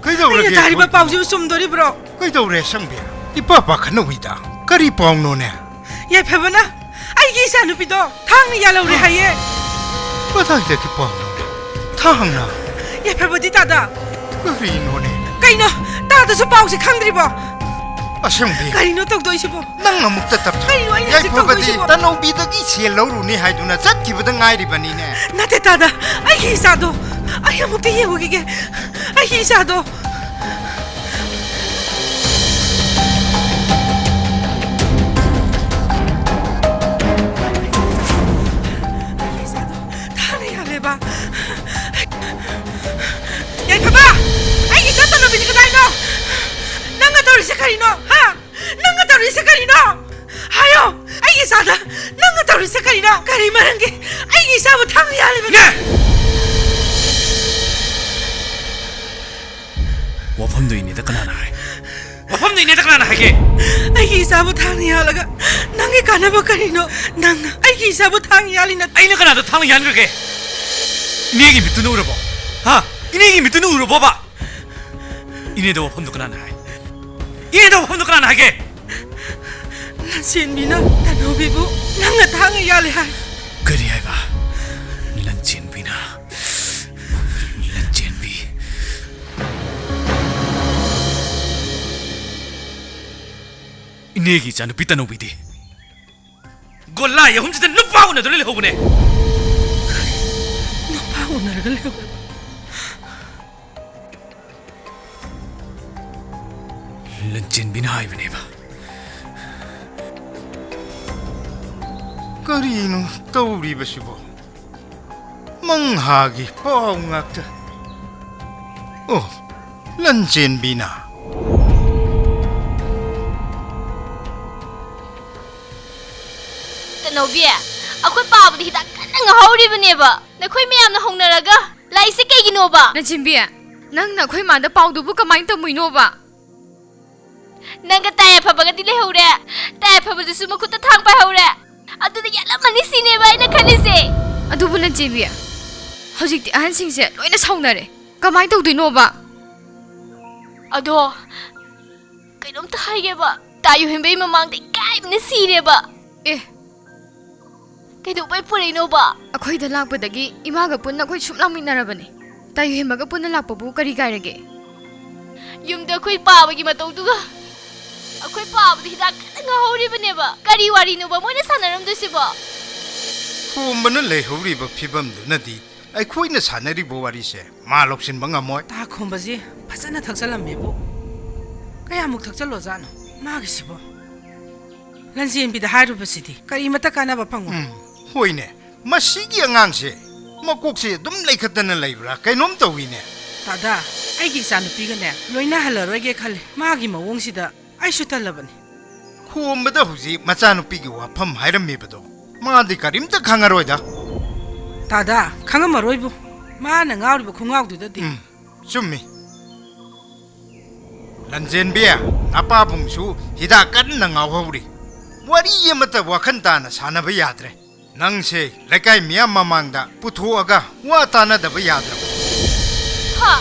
ꯀꯩꯗꯧꯔꯒꯦ, ꯑꯩꯅ ꯇꯥꯔꯤꯕ ꯀꯣꯟꯕꯤ? ꯄꯥꯎꯁꯤꯕꯨ ꯆꯨꯝꯗꯣꯔꯤꯕ꯭ꯔꯣ? ꯀꯩꯗꯧꯔꯦ, ꯁꯪꯕꯤ? ꯏꯄꯥ ꯄꯥꯈꯠꯅꯧꯏꯗ꯫ ꯀꯔꯤ ꯄꯥꯎꯅꯣꯅꯦ? ꯌꯥꯏꯐꯕꯅ ꯑꯩꯒꯤ ꯏꯆꯥꯅꯨꯄꯤꯗꯣ ꯊꯥꯡꯅ ꯌꯥꯜꯍꯧꯔꯦ ꯍꯥꯏꯌꯦ꯫ ꯀꯗꯥꯏꯗꯒꯤ ꯄꯥꯎꯅꯣꯅꯦ? ꯊꯥꯡꯅ? ꯌꯥꯏꯐꯕꯗꯤ ꯇꯥꯗ꯫ ꯀꯔꯤꯅꯣꯅꯦ? ꯀꯩꯅꯣ? ꯇꯥꯗꯁꯨ ꯄꯥꯎꯁꯤ ꯈꯪꯗ꯭ꯔꯤꯕꯣ? ꯑꯁꯦꯡꯕꯗꯤ? ꯀꯔꯤꯅꯣ ꯇꯧꯗꯣꯏꯁꯤꯕꯣ? ꯅꯪ ꯑꯃꯨꯛꯇ ꯇꯞꯊꯧ꯫ ꯀꯩꯅꯣ ꯑꯩꯅ ꯍꯧꯖꯤꯛ ꯌꯥꯏꯐꯕꯗꯤ ꯇꯧꯗꯣꯏꯁꯤꯕꯣ? ꯇꯅꯧꯕꯤꯗꯒꯤ ꯁꯦꯜ ꯂꯧꯔꯨꯅꯤ ꯍꯥꯏꯗꯨꯅ ꯆꯠꯈꯤꯕꯗ ꯉꯥꯏꯔꯤꯕꯅꯤꯅꯦ꯫ ꯅꯠꯇꯦ ꯇꯥꯗ, ꯑꯩꯒꯤ ꯏꯆꯥꯗꯣ ꯑꯩ ꯑꯃꯨꯛꯇ ꯌꯦꯡꯉꯨꯈꯤꯒꯦ꯫ ꯑꯩꯒꯤ ꯏꯆꯥꯗꯣ꯫ ꯑꯩꯒꯤ ꯏꯆꯥꯗꯣ ꯊꯥꯡꯅ ꯌꯥꯜꯂꯦꯕ꯫ ꯌꯥꯏꯐꯕ! ꯑꯩꯒꯤ ꯏꯆꯥ ꯇꯅꯧꯕꯤꯁꯦ ꯀꯗꯥꯏꯅꯣ? ꯅꯪꯅ ꯇꯧꯔꯤꯁꯦ ꯀꯔꯤꯅꯣ? ꯍꯥ? ꯅꯪꯅ ꯇꯧꯔꯤꯁꯦ ꯀꯔꯤꯅꯣ? ꯍꯥꯏꯌꯣ! ꯑꯩꯒꯤ ꯏꯆꯥꯗ ꯅꯪꯅ ꯇꯧꯔꯤꯁꯦ ꯀꯔꯤꯅꯣ? ꯀꯔꯤ ꯃꯔꯝꯒꯤ ꯑꯩꯒꯤ ꯏꯆꯥꯕꯨ ꯊꯥꯡꯅ ꯌꯥꯜꯂꯤꯕꯅꯣ? ꯅꯦ! ꯋꯥꯐꯝꯗꯣ ꯏꯅꯦꯗ ꯀꯅꯥꯅ ꯍꯥꯏ? ꯋꯥꯐꯝꯗꯣ ꯏꯅꯦꯗ ꯀꯅꯥꯅ ꯍꯥꯏꯒꯦ? ꯑꯩꯒꯤ ꯏꯆꯥꯕꯨ ꯊꯥꯡꯅ ꯌꯥꯜꯂꯒ ꯅꯪꯒꯤ ꯀꯥꯟꯅꯕ ꯀꯔꯤꯅꯣ? ꯅꯪꯅ ꯑꯩꯒꯤ ꯏꯆꯥꯕꯨ ꯊꯥꯡꯅ ꯌꯥꯜꯂꯤ ꯅꯠꯇꯦ꯫ ꯑꯩꯅ ꯀꯅꯥꯗ ꯊꯥꯡꯅ ꯌꯥꯟꯈ꯭ꯔꯒꯦ? ꯏꯅꯦꯒꯤ ꯃꯤꯠꯇꯨꯅ ꯎꯔꯕꯣ? ꯍꯥ? ꯏꯅꯦꯒꯤ ꯃꯤꯠꯇꯨꯅ ꯎꯔꯕꯣꯕ? ꯏꯅꯦꯗ ꯋꯥꯐꯝꯗꯣ ꯀꯅꯥꯅ ꯍꯥꯏ? ꯏꯅꯦꯗ ꯋꯥꯐꯝꯗꯣ ꯀꯅꯥꯅ ꯍꯥꯏꯒꯦ? ꯂꯟꯆꯦꯟꯕꯤꯅ ꯇꯅꯧꯕꯤꯕꯨ ꯅꯪꯅ ꯊꯥꯡꯅ ꯌꯥꯜꯂꯦ ꯍꯥꯏ꯫ ꯀꯔꯤ ꯍꯥꯏꯕ? ꯂꯟꯆꯦꯟꯕꯤꯅ? ꯂꯟꯆꯦꯟꯕꯤ? ꯏꯅꯦꯒꯤ ꯏꯆꯥꯅꯨꯄꯤ ꯇꯅꯧꯕꯤꯗꯤ ꯒꯣꯂꯥꯏ ꯑꯍꯨꯝꯁꯤꯗ ꯅꯨꯄꯥ ꯎꯅꯗꯨꯅ ꯂꯩꯍꯧꯕꯅꯦ꯫ ꯅꯨꯄꯥ ꯎꯅꯔꯒ ꯂꯩꯍꯧꯕ? ꯂꯟꯆꯦꯟꯕꯤꯅ ꯍꯥꯏꯕꯅꯦꯕ꯫ ꯀꯔꯤꯅꯣ ꯇꯧꯔꯤꯕꯁꯤꯕꯣ? ꯃꯪꯍꯥꯒꯤ ꯄꯥꯎ ꯉꯥꯛꯇ꯫ ꯑꯣ, ꯂꯟꯆꯦꯟꯕꯤꯅ꯫ ꯇꯅꯧꯕꯤ, ꯑꯩꯈꯣꯏ ꯄꯥꯕꯗ ꯍꯤꯗꯥꯛ ꯀꯟꯅ ꯉꯥꯎꯍꯧꯔꯤꯕꯅꯦꯕ꯫ ꯅꯈꯣꯏ ꯃꯌꯥꯝꯅ ꯍꯧꯅꯔꯒ ꯂꯥꯛꯏꯁꯦ ꯀꯩꯒꯤꯅꯣꯕ? ꯅꯆꯤꯟꯕꯤ, ꯅꯪꯅ ꯑꯩꯈꯣꯏ ꯃꯥꯗ ꯄꯥꯎꯗꯨꯕꯨ ꯀꯃꯥꯏꯅ ꯇꯝꯃꯨꯏꯅꯣꯕ? ꯅꯪꯒ ꯇꯥꯏ ꯑꯐꯕꯒꯗꯤ ꯂꯩꯍꯧꯔꯦ꯫ ꯇꯥꯏ ꯑꯐꯕꯗꯨꯁꯨ ꯃꯈꯨꯠꯇ ꯊꯥꯡ ꯄꯥꯏꯍꯧꯔꯦ꯫ ꯑꯗꯨꯗꯤ ꯌꯥꯠꯂꯝꯃꯅꯤ ꯁꯤꯅꯦꯕ ꯑꯩꯅ ꯈꯜꯂꯤꯁꯦ꯫ ꯑꯗꯨꯕꯨ ꯅꯆꯦꯕꯤ, ꯍꯧꯖꯤꯛꯇꯤ ꯑꯍꯟꯁꯤꯡꯁꯦ ꯂꯣꯏꯅ ꯁꯥꯎꯅꯔꯦ꯫ ꯀꯃꯥꯏꯅ ꯇꯧꯗꯣꯏꯅꯣꯕ? ꯑꯗꯣ, ꯀꯩꯅꯣꯝꯇ ꯍꯥꯏꯒꯦꯕ꯫ ꯇꯥꯌꯨ ꯍꯦꯟꯕꯩ ꯃꯃꯥꯡꯗ ꯏꯀꯥꯏꯕꯅ ꯁꯤꯔꯦꯕ꯫ ꯑꯦ, ꯀꯩꯗꯧꯕꯩ ꯄꯨꯔꯛꯏꯅꯣꯕ? ꯑꯩꯈꯣꯏꯗ ꯂꯥꯛꯄꯗꯒꯤ ꯏꯃꯥꯒ ꯄꯨꯟꯅ ꯑꯩꯈꯣꯏ ꯁꯨꯝ ꯂꯥꯛꯃꯤꯟꯅꯔꯕꯅꯦ꯫ ꯇꯥꯌꯨ ꯍꯦꯟꯕꯒ ꯄꯨꯟꯅ ꯂꯥꯛꯄꯕꯨ ꯀꯔꯤ ꯀꯥꯏꯔꯒꯦ? ꯌꯨꯝꯗ ꯑꯩꯈꯣꯏ ꯄꯥꯕꯒꯤ ꯃꯇꯧꯗꯨꯒ ꯑꯩꯈꯣꯏ ꯄꯥꯕꯗ ꯍꯤꯗꯥꯛ ꯀꯟꯅ ꯉꯥꯎꯍꯧꯔꯤꯕꯅꯦꯕ꯫ ꯀꯔꯤ ꯋꯥꯔꯤꯅꯣꯕ ꯃꯣꯏꯅ ꯁꯥꯟꯅꯔꯝꯗꯣꯏꯁꯤꯕꯣ? ꯈꯣꯝꯕꯅ ꯂꯩꯍꯧꯔꯤꯕ ꯐꯤꯕꯝꯗꯨꯅꯗꯤ ꯑꯩꯈꯣꯏꯅ ꯁꯥꯟꯅꯔꯤꯕ ꯋꯥꯔꯤꯁꯦ ꯃꯥ ꯂꯧꯁꯤꯟꯕ ꯉꯝꯃꯣꯏ꯫ ꯇꯥ ꯈꯣꯝꯕꯁꯤ ꯐꯖꯅ ꯊꯛꯆꯜꯂꯝꯃꯦꯕꯨ꯫ ꯀꯌꯥꯃꯨꯛ ꯊꯛꯆꯜꯂꯣꯖꯥꯠꯅꯣ ꯃꯥꯒꯤꯁꯤꯕꯣ? ꯂꯟꯖꯦꯟꯕꯤꯗ ꯍꯥꯏꯔꯨꯕꯁꯤꯗꯤ ꯀꯔꯤꯃꯠꯇ ꯀꯥꯟꯅꯕ ꯐꯪꯉꯣꯏ꯫ ꯎꯝ, ꯍꯣꯏꯅꯦ꯫ ꯃꯁꯤꯒꯤ ꯑꯉꯥꯡꯁꯦ ꯃꯀꯣꯛꯁꯦ ꯑꯗꯨꯝ ꯂꯩꯈꯠꯇꯅ ꯂꯩꯕ꯭ꯔꯥ? ꯀꯩꯅꯣꯝ ꯇꯧꯏꯅꯦ꯫ ꯇꯥꯗꯥ, ꯑꯩꯒꯤ ꯏꯆꯥꯅꯨꯄꯤꯒꯅꯦ ꯂꯣꯏꯅꯍꯜꯂꯔꯣꯏꯒꯦ ꯈꯜꯂꯤ꯫ ꯃꯥꯒꯤ ꯃꯑꯣꯡꯁꯤꯗ ꯑꯩꯁꯨ ꯇꯜꯂꯕꯅꯤ꯫ ꯈꯣꯝꯕꯗ ꯍꯧꯖꯤꯛ ꯃꯆꯥꯅꯨꯄꯤꯒꯤ ꯋꯥꯐꯝ ꯍꯥꯏꯔꯝꯃꯤꯕꯗꯣ ꯃꯥꯗꯤ ꯀꯔꯤꯝꯇ ꯈꯪꯉꯔꯣꯏꯗ꯫ ꯇꯥꯗꯥ, ꯈꯪꯉꯝꯃꯔꯣꯏꯕꯨ꯫ ꯃꯥꯅ ꯉꯥꯎꯔꯤꯕ ꯈꯣꯡꯉꯥꯎꯗꯨꯗꯗꯤ꯫ ꯎꯝ, ꯆꯨꯝꯃꯤ꯫ ꯂꯟꯖꯦꯟꯕꯤ, ꯅꯄꯥꯕꯨꯡꯁꯨ ꯍꯤꯗꯥꯛ ꯀꯟꯅ ꯉꯥꯎꯍꯧꯔꯤ꯫ ꯋꯥꯔꯤ ꯑꯃꯠꯇ ꯋꯥꯈꯜ ꯇꯥꯅ ꯁꯥꯟꯅꯕ ꯌꯥꯗ꯭ꯔꯦ꯫ ꯅꯪꯁꯦ ꯂꯩꯀꯥꯏ ꯃꯤꯌꯥꯝ ꯃꯃꯥꯡꯗ ꯄꯨꯊꯣꯛꯑꯒ ꯋꯥ ꯇꯥꯅꯗꯕ ꯌꯥꯗ꯭ꯔꯕ? ꯍꯥ?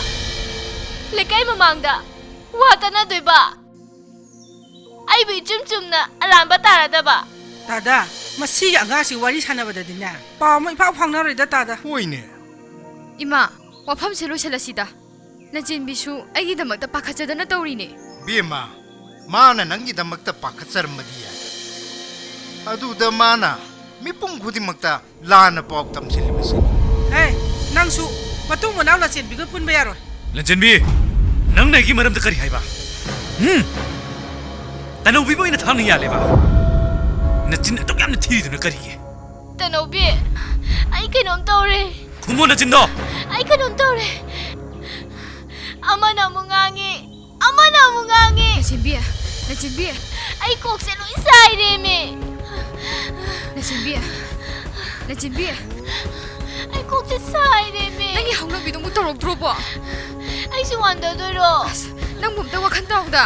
ꯂꯩꯀꯥꯏ ꯃꯃꯥꯡꯗ ꯋꯥ ꯇꯥꯅꯗꯣꯏꯕ? ꯑꯩꯕꯨ ꯏꯆꯨꯝ ꯆꯨꯝꯅ ꯑꯔꯥꯟꯕ ꯇꯥꯔꯗꯕ? ꯇꯥꯗꯥ, ꯃꯁꯤꯒꯤ ꯑꯉꯥꯡꯁꯤ ꯋꯥꯔꯤ ꯁꯥꯟꯅꯕꯗꯗꯤꯅꯦ, ꯄꯥꯎ ꯑꯃ ꯏꯐꯥꯎ ꯐꯥꯎꯅꯔꯣꯏꯗ, ꯇꯥꯗꯥ꯫ ꯍꯣꯏꯅꯦ꯫ ꯏꯃꯥ, ꯋꯥꯐꯝꯁꯦ ꯂꯣꯏꯁꯤꯜꯂꯁꯤꯗ꯫ ꯅꯆꯦꯟꯕꯤꯁꯨ ꯑꯩꯒꯤꯗꯃꯛꯇ ꯄꯥꯈꯠꯆꯗꯅ ꯇꯧꯔꯤꯅꯦ꯫ ꯕꯦꯝꯃ, ꯃꯥꯅ ꯅꯪꯒꯤꯗꯃꯛꯇ ꯄꯥꯈꯠꯆꯔꯝꯕꯗꯤ ꯌꯥꯏ꯫ ꯑꯗꯨꯗ ꯃꯥꯅ ꯃꯤꯄꯨꯝ ꯈꯨꯗꯤꯡꯃꯛꯇ ꯂꯥꯟꯅ ꯄꯥꯎ ꯇꯝꯁꯤꯜꯂꯤꯕꯁꯤꯅꯤ꯫ ꯍꯦ, ꯅꯪꯁꯨ ꯃꯇꯨꯡ ꯃꯅꯥꯎ ꯂꯟꯆꯦꯟꯕꯤꯒ ꯄꯨꯟꯕ ꯌꯥꯔꯣꯏ꯫ ꯂꯟꯆꯦꯟꯕꯤ, ꯅꯪꯅ ꯑꯩꯒꯤ ꯃꯔꯝꯗ ꯀꯔꯤ ꯍꯥꯏꯕ? ꯍꯨꯝ? ꯇꯅꯧꯕꯤꯕꯨ ꯑꯩꯅ ꯊꯥꯡꯅ ꯌꯥꯜꯂꯦꯕ? ꯅꯆꯤꯟ ꯑꯗꯨꯛ ꯌꯥꯝꯅ ꯊꯤꯔꯤꯗꯨꯅ ꯀꯔꯤꯒꯤ? ꯇꯅꯧꯕꯤ, ꯑꯩ ꯀꯩꯅꯣꯝ ꯇꯧꯔꯦ꯫ ꯈꯨꯝꯃꯣ ꯅꯆꯤꯟꯗꯣ! ꯑꯩ ꯀꯩꯅꯣꯝ ꯇꯧꯔꯦ꯫ ꯑꯃꯅ ꯑꯃꯨꯛ ꯉꯥꯡꯉꯤ, ꯑꯃꯅ ꯑꯃꯨꯛ ꯉꯥꯡꯉꯤ꯫ ꯂꯟꯆꯦꯟꯕꯤ, ꯂꯟꯆꯦꯟꯕꯤ꯫ ꯑꯩ ꯀꯣꯛꯁꯦ ꯂꯣꯏ ꯁꯥꯏꯔꯦꯃꯤ꯫ ꯂꯟꯆꯦꯟꯕꯤ, ꯂꯟꯆꯦꯟꯕꯤ꯫ ꯑꯩ ꯀꯣꯛꯁꯦ ꯁꯥꯏꯔꯦꯃꯤ꯫ ꯅꯪꯒꯤ ꯍꯧꯅꯕꯤꯗꯣ ꯑꯃꯨꯛ ꯇꯧꯔꯛꯇ꯭ꯔꯣꯕꯣ? ꯑꯩꯁꯨ ꯋꯥꯟꯗꯗꯣꯏꯔꯣ? ꯑꯁ, ꯅꯪꯕꯨ ꯑꯝꯇ ꯋꯥꯈꯜ ꯇꯥꯎꯗ꯫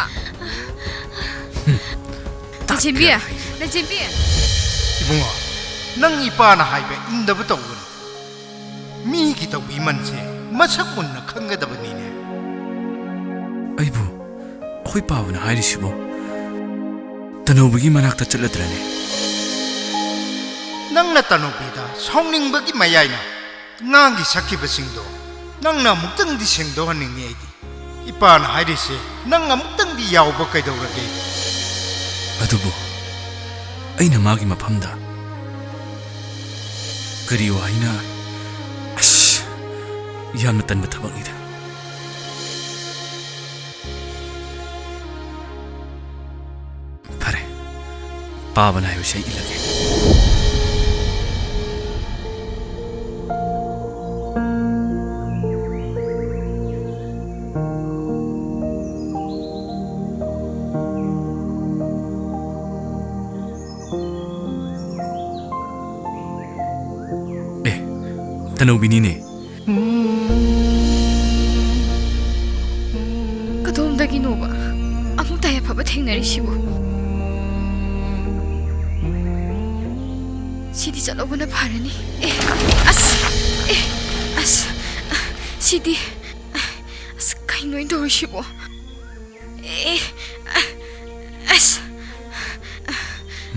ꯂꯟꯆꯦꯟꯕꯤ, ꯇꯥꯛꯄꯤꯔꯒ ꯂꯟꯆꯦꯟꯕꯤ꯫ ꯏꯕꯨꯡꯉꯣ, ꯅꯪ ꯏꯄꯥꯅ ꯍꯥꯏꯕ ꯏꯟꯗꯕ ꯇꯧꯒꯅꯨ꯫ ꯃꯤꯒꯤ ꯇꯧꯕꯤꯃꯜꯁꯦ ꯃꯁꯛ ꯃꯨꯟꯅ ꯈꯪꯒꯗꯕꯅꯤꯅꯦ꯫ ꯑꯩꯕꯨ ꯑꯩꯈꯣꯏ ꯄꯥꯕꯅ ꯍꯥꯏꯔꯤꯁꯤꯕꯨ ꯇꯅꯧꯕꯒꯤ ꯃꯅꯥꯛꯇ ꯆꯠꯂꯗ꯭ꯔꯅꯦ? ꯅꯪꯅ ꯇꯅꯧꯕꯤꯗ ꯁꯥꯎꯅꯤꯡꯕꯒꯤ ꯃꯌꯥꯏꯅ ꯉꯥꯡꯒꯤ ꯁꯛꯈꯤꯕꯁꯤꯡꯗꯣ ꯅꯪꯅ ꯑꯃꯨꯛꯇꯪꯗꯤ ꯁꯦꯡꯗꯣꯛꯍꯟꯅꯤꯡꯉꯤ ꯑꯩꯗꯤ꯫ ꯏꯄꯥꯅ ꯍꯥꯏꯔꯤꯁꯦ ꯅꯪ ꯑꯃꯨꯛꯇꯪꯗꯤ ꯌꯥꯎꯕ ꯀꯩꯗꯧꯔꯒꯦ? ꯑꯗꯨꯕꯨ ꯑꯩꯅ ꯃꯥꯒꯤ ꯃꯐꯝꯗ ꯀꯔꯤ ꯋꯥꯍꯩꯅ? ꯑꯁ, ꯌꯥꯝꯅ ꯇꯟꯕ ꯊꯕꯛꯅꯤꯗ꯫ ꯐꯔꯦ, ꯄꯥꯕꯅ ꯍꯥꯏꯕꯁꯦ ꯑꯩ ꯏꯜꯂꯒꯦ꯫ ꯑꯦ, ꯇꯅꯧꯕꯤꯅꯤꯅꯦ꯫ ꯀꯗꯣꯝꯗꯒꯤꯅꯣꯕ ꯑꯃꯨꯛꯇ ꯌꯥꯐꯕ ꯊꯦꯡꯅꯔꯤꯁꯤꯕꯨ? ꯁꯤꯗꯤ ꯆꯠꯍꯧꯕꯅ ꯐꯔꯅꯤ꯫ ꯑꯦ, ꯑꯁ! ꯑꯦ, ꯑꯁ! ꯁꯤꯗꯤ, ꯑꯁ, ꯀꯩꯅꯣ ꯑꯩꯅ ꯇꯧꯔꯤꯁꯤꯕꯣ? ꯑꯦ, ꯑꯁ!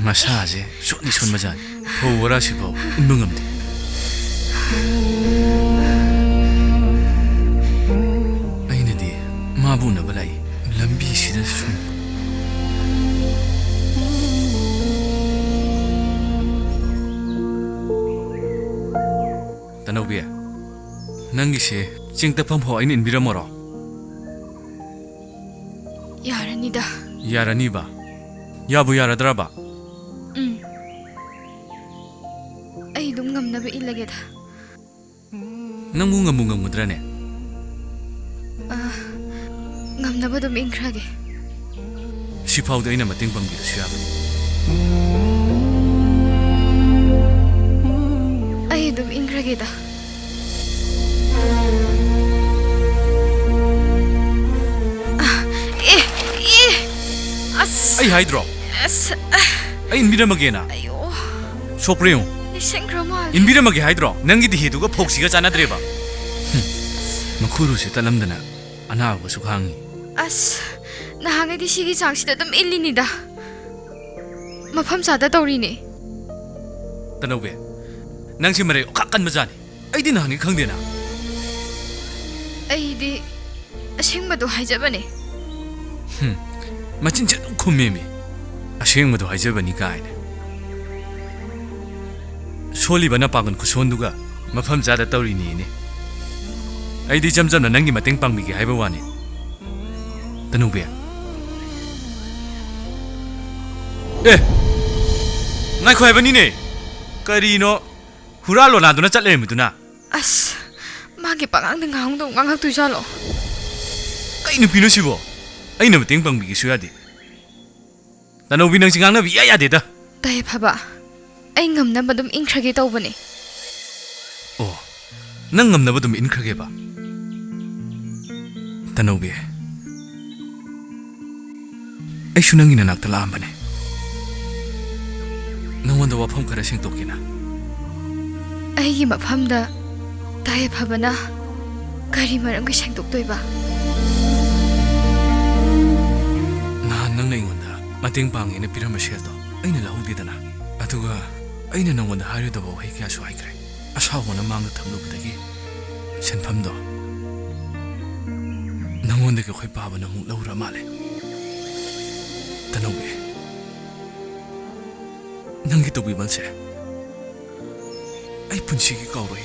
ꯃꯁꯥꯁꯦ ꯁꯣꯟꯗꯤ ꯁꯣꯟꯕꯖꯥꯠꯅꯤ꯫ ꯐꯧ ꯕꯣꯔꯥꯁꯤꯐꯥꯎ ꯏꯟꯕ ꯉꯝꯗꯦ꯫ ꯑꯩꯅꯗꯤ ꯃꯥꯕꯨ ꯎꯅꯕ ꯂꯥꯛꯏ꯫ ꯂꯝꯕꯤꯁꯤꯗ ꯁꯨꯝ꯫ ꯇꯅꯧꯕꯤ, ꯅꯪꯒꯤꯁꯦ ꯆꯦꯡ ꯇꯛꯐꯝ ꯐꯥꯎ ꯑꯩꯅ ꯏꯟꯕꯤꯔꯝꯃꯣꯔꯣ? ꯌꯥꯔꯅꯤꯗ꯫ ꯌꯥꯔꯅꯤꯕ? ꯌꯥꯕꯨ ꯌꯥꯔꯗ꯭ꯔꯕ? ꯎꯝ꯫ ꯑꯩ ꯑꯗꯨꯝ ꯉꯝꯅꯕ ꯏꯜꯂꯒꯦꯗ꯫ ꯅꯪꯕꯨ ꯉꯝꯕꯨ ꯉꯝꯒꯗ꯭ꯔꯅꯦ? ꯑ, ꯉꯝꯅꯕ ꯑꯗꯨꯝ ꯏꯟꯈ꯭ꯔꯒꯦ꯫ ꯁꯤꯐꯥꯎꯗꯤ ꯑꯩꯅ ꯃꯇꯦꯡ ꯄꯥꯡꯕꯤꯔꯁꯨ ꯌꯥꯕꯅꯤ꯫ ꯑꯩ ꯑꯗꯨꯝ ꯏꯟꯈ꯭ꯔꯒꯦꯗ꯫ ꯑ, ꯑꯦ, ꯑꯦ, ꯑꯁ꯫ ꯑꯩ ꯍꯥꯏꯗ꯭ꯔꯣ? ꯑꯁ, ꯑ꯫ ꯑꯩ ꯏꯟꯕꯤꯔꯝꯃꯒꯦꯅ꯫ ꯑꯌꯣ꯫ ꯁꯣꯛꯄ꯭ꯔꯥ ꯌꯦꯡꯉꯨ꯫ ꯂꯤꯁꯤꯟꯈ꯭ꯔ ꯃꯥꯜꯂꯦ꯫ ꯏꯟꯕꯤꯔꯝꯃꯒꯦ ꯍꯥꯏꯗ꯭ꯔꯣ? ꯅꯪꯒꯤ ꯗꯤꯍꯦꯗꯨꯒ ꯐꯧꯁꯤꯒ ꯆꯥꯟꯅꯗ꯭ꯔꯦꯕ꯫ ꯍꯨꯝ꯫ ꯃꯈꯨꯔꯨꯁꯦ ꯇꯠꯂꯝꯗꯅ ꯑꯅꯥꯕꯁꯨ ꯈꯥꯡꯉꯤ꯫ ꯑꯁ, ꯅꯍꯥꯟꯉꯩꯗꯤ ꯁꯤꯒꯤ ꯆꯥꯡꯁꯤꯗ ꯑꯗꯨꯝ ꯏꯜꯂꯤꯅꯤꯗ꯫ ꯃꯐꯝ ꯆꯥꯗ ꯇꯧꯔꯤꯅꯦ꯫ ꯇꯅꯧꯕꯤ, ꯅꯪꯁꯦ ꯃꯔꯩ ꯑꯣꯈꯥꯛ ꯀꯟꯕꯖꯥꯠꯅꯤ꯫ ꯑꯩꯗꯤ ꯅꯍꯥꯟꯉꯩ ꯈꯪꯗꯦꯅ꯫ ꯑꯩꯗꯤ ꯑꯁꯦꯡꯕꯗꯣ ꯍꯥꯏꯖꯕꯅꯦ꯫ ꯍꯨꯝ, ꯃꯆꯤꯟꯁꯦ ꯑꯗꯨꯝ ꯈꯨꯝꯃꯦꯃꯤ꯫ ꯑꯁꯦꯡꯕꯗꯣ ꯍꯥꯏꯖꯕꯅꯤ ꯀꯥꯏꯅ꯫ ꯁꯣꯜꯂꯤꯕ ꯅꯄꯥꯡꯒꯜ ꯈꯨꯁꯣꯟꯗꯨꯒ ꯃꯐꯝ ꯆꯥꯗ ꯇꯧꯔꯤꯅꯦꯅꯦ꯫ ꯑꯩꯗꯤ ꯏꯆꯝ ꯆꯝꯅ ꯅꯪꯒꯤ ꯃꯇꯦꯡ ꯄꯥꯡꯕꯤꯒꯦ ꯍꯥꯏꯕ ꯋꯥꯅꯤ꯫ ꯇꯅꯨꯕꯤ꯫ ꯑꯦ! ꯉꯥꯏꯈꯣ ꯍꯥꯏꯕꯅꯤꯅꯦ! ꯀꯔꯤꯅꯣ? ꯍꯨꯔꯥꯜꯂꯣ ꯅꯥꯗꯨꯅ ꯆꯠ ꯂꯩꯔꯝꯃꯤꯗꯨꯅ? ꯑꯁ, ꯃꯥꯒꯤ ꯄꯉꯥꯡꯗ ꯉꯥꯡꯗꯧ ꯉꯥꯡꯉꯛꯇꯣꯏꯖꯥꯠꯂꯣ? ꯀꯩ ꯅꯨꯄꯤꯅꯣ ꯁꯤꯕꯣ? ꯑꯩꯅ ꯃꯇꯦꯡ ꯄꯥꯡꯕꯤꯒꯦꯁꯨ ꯌꯥꯗꯦ꯫ ꯇꯅꯧꯕꯤ, ꯅꯪꯁꯤ ꯉꯥꯡꯅꯕꯤ ꯏꯌꯥ ꯌꯥꯗꯦꯗ꯫ ꯇꯥꯏꯌꯦ ꯐꯕ, ꯑꯩ ꯉꯝꯅꯕ ꯑꯗꯨꯝ ꯏꯟꯈ꯭ꯔꯒꯦ ꯇꯧꯕꯅꯦ꯫ ꯑꯣ, ꯅꯪ ꯉꯝꯅꯕ ꯑꯗꯨꯝ ꯏꯟꯈ꯭ꯔꯒꯦꯕ? ꯇꯅꯧꯕꯤ, ꯑꯩꯁꯨ ꯅꯪꯒꯤ ꯅꯅꯥꯛꯇ ꯂꯥꯛꯑꯝꯕꯅꯦ꯫ ꯅꯪꯉꯣꯟꯗ ꯋꯥꯐꯝ ꯈꯔ ꯁꯦꯡꯗꯣꯛꯀꯦꯅ꯫ ꯑꯩꯒꯤ ꯃꯐꯝꯗ ꯇꯥꯏꯌꯦ ꯐꯕꯅ ꯀꯔꯤ ꯃꯔꯝꯒꯤ ꯁꯦꯡꯗꯣꯛꯇꯣꯏꯕ? ꯅꯍꯥꯟ ꯅꯪꯅ ꯑꯩꯉꯣꯟꯗ ꯃꯇꯦꯡ ꯄꯥꯡꯉꯦꯅ ꯄꯤꯔꯝꯕ ꯁꯦꯜꯗꯣ ꯑꯩꯅ ꯂꯧꯍꯧꯗꯦꯗꯅ꯫ ꯑꯗꯨꯒ ꯑꯩꯅ ꯅꯪꯉꯣꯟꯗ ꯍꯥꯏꯔꯨꯗꯕ ꯋꯥꯍꯩ ꯀꯌꯥꯁꯨ ꯍꯥꯏꯈ꯭ꯔꯦ꯫ ꯑꯁꯥꯎꯕꯅ ꯃꯥꯡꯗ ꯊꯝꯂꯨꯕꯗꯒꯤ ꯁꯦꯟꯐꯝꯗꯣ ꯅꯪꯉꯣꯟꯗꯒꯤ ꯑꯩꯈꯣꯏ ꯄꯥꯕꯅ ꯑꯃꯨꯛ ꯂꯧꯔ ꯃꯥꯜꯂꯦ꯫ ꯇꯅꯧꯕꯤ, ꯅꯪꯒꯤ ꯇꯧꯕꯤꯃꯜꯁꯦ ꯑꯩ ꯄꯨꯟꯁꯤꯒꯤ ꯀꯥꯎꯔꯣꯏ꯫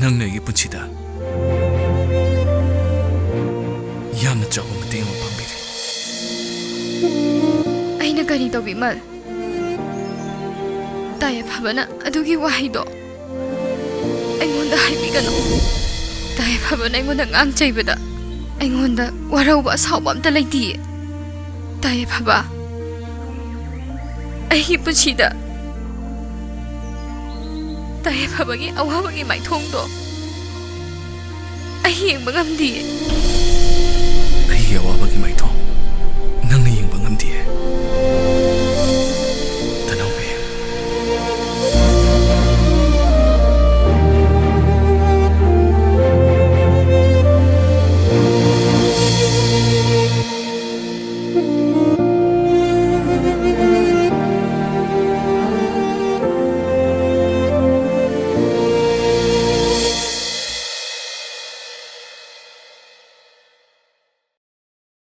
ꯅꯪꯅ ꯑꯩꯒꯤ ꯄꯨꯟꯁꯤꯗ ꯌꯥꯝꯅ ꯆꯥꯎꯕ ꯃꯇꯦꯡ ꯑꯃ ꯄꯥꯡꯕꯤꯔꯦ꯫ ꯑꯩꯅ ꯀꯔꯤ ꯇꯧꯕꯤꯃꯜ? ꯇꯥꯏꯌꯦ ꯐꯕꯅ ꯑꯗꯨꯒꯤ ꯋꯥꯍꯩꯗꯣ ꯑꯩꯉꯣꯟꯗ ꯍꯥꯏꯕꯤꯒꯅꯨ꯫ ꯇꯥꯏꯌꯦꯐꯕꯅ ꯑꯩꯉꯣꯟꯗ ꯉꯥꯡ ꯆꯩꯕꯗ ꯑꯩꯉꯣꯟꯗ ꯋꯥꯔꯧꯕ ꯑꯁꯥꯎꯕ ꯑꯝꯇ ꯂꯩꯇꯤꯌꯦ꯫ ꯇꯥꯏꯌꯦꯐꯕ, ꯑꯩꯒꯤ ꯄꯨꯟꯁꯤꯗ ꯇꯥꯏꯌꯦꯐꯕꯒꯤ ꯑꯋꯥꯕꯒꯤ ꯃꯥꯏꯊꯣꯡꯗꯣ ꯑꯩ ꯌꯦꯡꯕ ꯉꯝꯗꯤꯌꯦ꯫ ꯑꯩꯒꯤ ꯑꯋꯥꯕꯒꯤ